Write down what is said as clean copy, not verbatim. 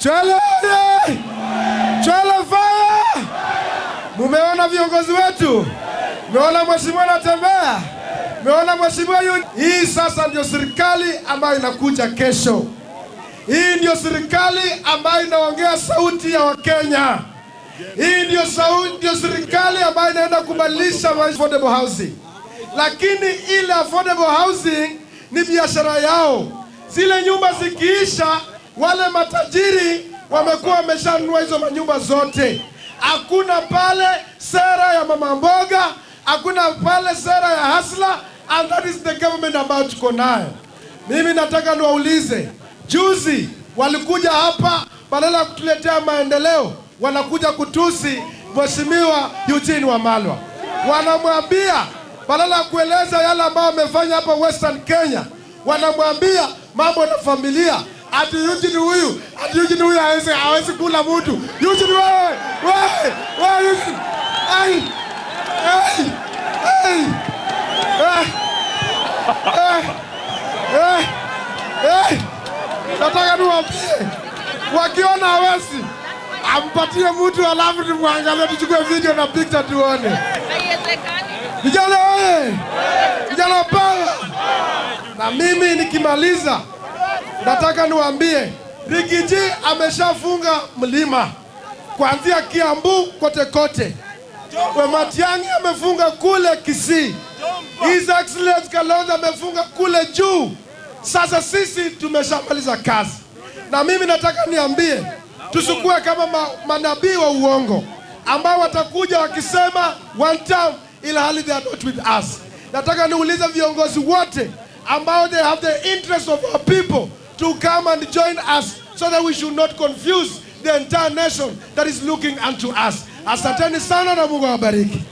Chwele oye! Chwele fire! Mumeona viongozi wetu, meona mheshimiwa anatembea, meona mheshimiwa yu. Hii sasa ndio serikali ambayo inakuja kesho. Hii ndio serikali ambayo inaongea sauti ya Wakenya. Hii ndio sauti, ndio serikali ambayo inaenda kubadilisha affordable housing. Lakini ile affordable housing ni biashara yao. Zile nyumba zikiisha, wale matajiri wamekuwa wameshanunua hizo manyumba zote. Hakuna pale sera ya mama mboga, hakuna pale sera ya hustler, and that is the government ambayo tuko nayo. Mimi nataka niwaulize, juzi walikuja hapa, badala ya kutuletea maendeleo, wanakuja kutusi Mheshimiwa Eugene Wamalwa, wanamwambia badala ya kueleza yale ambayo wamefanya hapa Western Kenya, wanamwambia mambo na familia, ati Eugene huyu, ati Eugene huyu hawezi kula mtu. Eugene wewe, wewe, wewe Eugene. Ai, ai, ai. Eh, eh, eh, eh. Nataka niwaambie, wakiona hawezi ampatie mtu alafu tumwangalie, tuchukue video na picture tuone. Haiwezekani. Vijana oye! Vijana power! Na mimi nikimaliza, nataka niwaambie Riggy G ameshafunga mlima kuanzia Kiambu kote kote. Matiang'i amefunga kule Kisii. His Excellency Kalonzo amefunga kule juu. Sasa sisi tumeshamaliza kazi, na mimi nataka niambie, tusikuwe kama manabii wa uongo ambao watakuja wakisema one term ila hali they are not with us. Nataka niulize viongozi wote ambao they have the interest of our people to come and join us so that we should not confuse the entire nation that is looking unto us. Asanteni sana na Mungu awabariki.